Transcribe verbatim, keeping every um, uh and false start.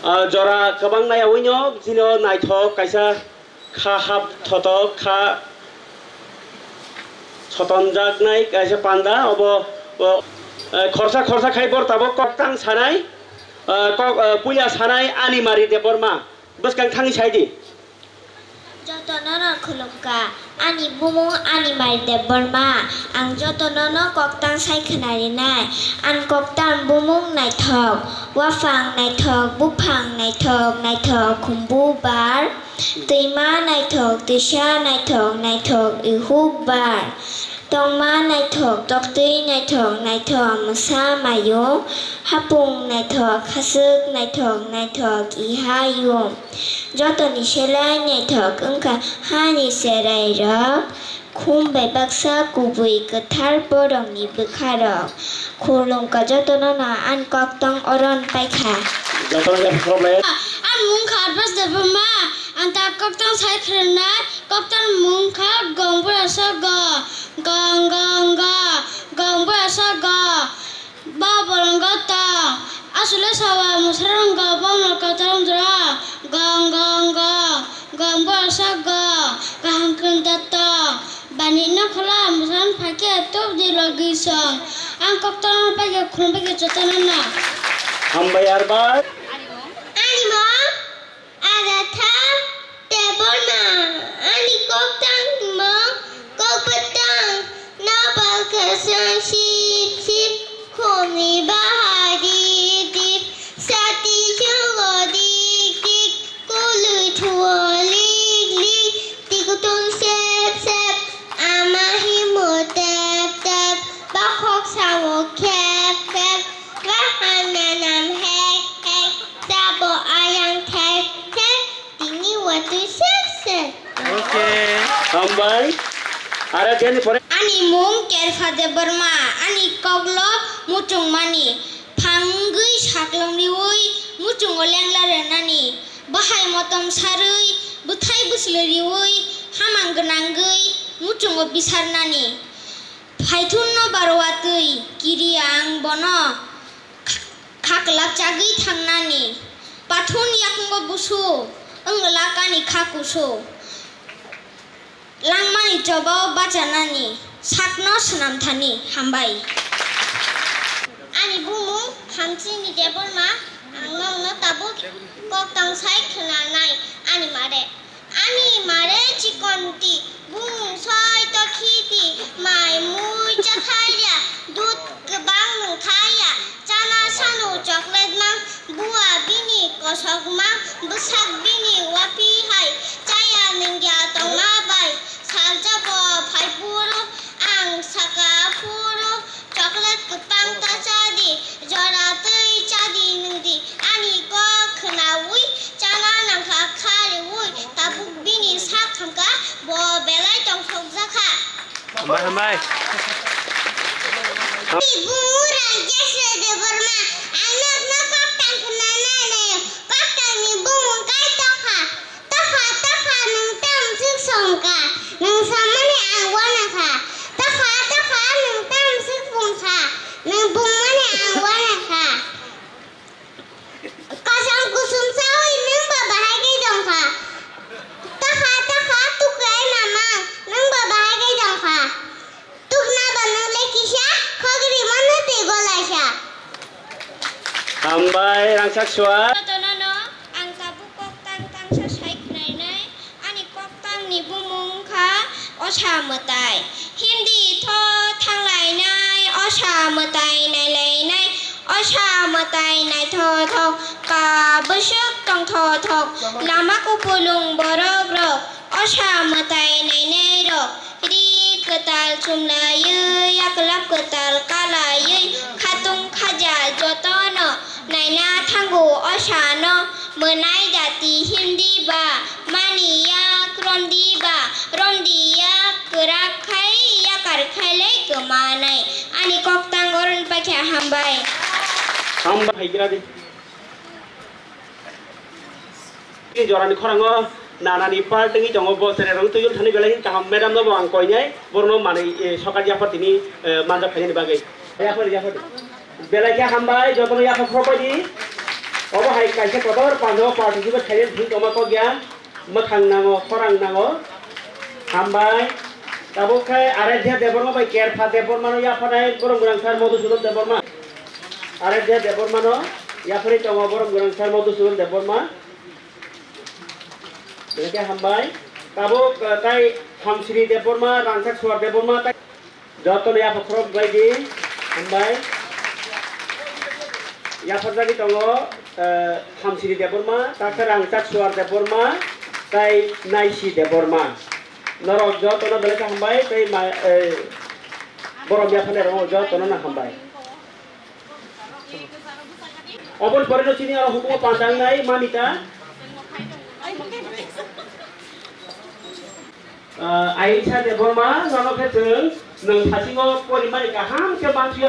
Ah, jora kwbang naiyawi no, bini o naithok kaisa kha hap thotok kha sotonjaknai kaisa panda, obo, o, eh, khorsa khorsa khai bor tabok koktang sanai, eh, kok, eh, puila sanai Animari Debbarma. Bwskang thangwi sai di. Jotono no khulumkha, ani bumung Animari Debbarma. Ang jotono no koktang sai khwnarinai. Ang koktang bumung naithok, waphang naithok, buphang naithok, naithok khumbu bar. Twima naithok, twisa naithok, naithok ihuk bar. Tongma naithok, toktwi naithok, naithok mwsa mayung. Hapung naithok, khaswk naithok, naithok ihayung. Jotoni selai naithok wngkha hani cherairok. Khum bai baksa kubui kwthar borokni bwkharok. Khulumkha jotono no, ani koktong oron paikha. Jotono khe problem. Ani mung kha Adbas Debbarma, ang ta koktong sai khwrwngnai, koktong mung kha Gong Bura Sogo, Gong Gong Go, Gong Bura Sogo. Ba bolongo tong, aswk le sawa mwsarang go, bongno kotor wngdra, gong gong gong, gong borok sak go, kaham khe da tong, bani no khola mwsarang phakhe tubdi logi song, ang koktong no paikhe khulum paikhe jotono no. Hambai arbar. Ani mung Agatha Debbarma, ani koktang mung Kokbwtang, nopal kwchang sip sip, khumni baha dip dip, sati chungo dik dik, kului thuo lik lik, tikutung sep sep, ama himo tep tep, bakhok sao khep khep, bahan nanam hek hek, sabo ayang thek thek, tini watwi sek sek. Okay. Hambai. Aro biyani pore? Ani mung Kerpha Debbarma, ani koklo muchungmani, phangwi saklong riwi muchungo lengla rwnani, bahai motom sarwi, bwthai bwswlwi riwi, hamang gwnangwi muchungo bisarnani. Phaithunno barwatwi kiri ang bono kha-, khaklap chagwi thangnani. Pathun yakwngo busu, wng glak ani kha kusu. Langmani chobao bachanani, sakno swnam thani. Hambai. Ani bumung Hamchini Debbarma, ang nokno tabuk koktang sai khwnanai ani mare. Ani mare chikonti, bumung soi tokhiti, mai mui chathaiya, dud kwbang nungthaiya, chana sanu chocolate mang, bua bini kosok mang, bwsak bini wapi hai, chaya nungya tongma bai, saljabo phai phuru, ang saka phuru, chocolate kwbang ta chadi, jora twi chadi nungdi, ani kok khwnawi chana nangkha kha rewi, tabuk bini sak khamkha, bo belai tongthokjakha. Hambai, hambai. Ni bumung Rajesh Debbarma, ang nokno kok tang khwnanai naio, kok tangni bumung kai tokha. Tokha, tokha, nwng tamo swk songkha? Nwng samani ang uanakha. Tokha, tokha, nwng tamo swk pungkha? Nwng pungmani ang uanakha. Kosom kusum sawi nwng bo bahai khe tongkha. Tokha, tokha, tukai mama, nwng bo bahai khe tongkha. Tukna bo nwng le kisa, khogri mano twi golaisa. Hambai, rangchak suar. Jotono no ang tabuk kok tang tangsa sai khwnainai, ani kok tangni bumung wngkha Osa Mwtai. Hindi tho thanglainai Osa Mwtai, nailainai Osa Mwtai, naithothok ka bwswk tongthothok, lama kupulung borok rok Osa Mwtai nainai rok. Ri kwtal chumlaiwi, yaklap kwtal kalaiwi, khatung khaja jotono naina thango Osano. Mwnai jati Hindi ba mani yak, romdi ba romdi yak, kwrak khai yakar khailai kwmanai. Ani koktang oron paikha, hambai. Hambai, hai gira di. Tini jorani khorango nanani part wngwi tongo, bo tere rok twiwi thani belai kaham madam no bo ang koinai, borno manwi, eh, sokar yaphar tini, eh, manjak khainani bagwi. Yaphar, yaphar. Belai khe hambai, jotono yaphar khorokbai di. Obo hai kaisa kotor panjao participate khainai thung tongma kok ya, mwkhang nango, khorang nango. Hambai. Tabuk khe Aradhya Debbarma bai Kerpha Debbarma no yapharnai borom gwnang sir Madhusudan Debbarma. Aradhya Debbarma no yapharwi tongo borom gwnang sir Madhusudan Debbarma. Belai khe hambai. Tabuk, eh, tai Hamsini Debbarma, Rangchak Suar Debbarma, tai jotono yapha khorok bai di. Hambai. Yapharjagwi tongo, eh, Hamsini Debbarma, takhe Rangchak Suar Debbarma, tai Naisi Debbarma. Norok jotono belai khe hambai, tei ma, eh, borom yapharnai rok jotono no hambai. Oboni pore no chini aro hukumo pandangnai Mamita. Ah, Aisha Debbarma, nono khe chwng nwng thasingo porimani kaham khe mantri.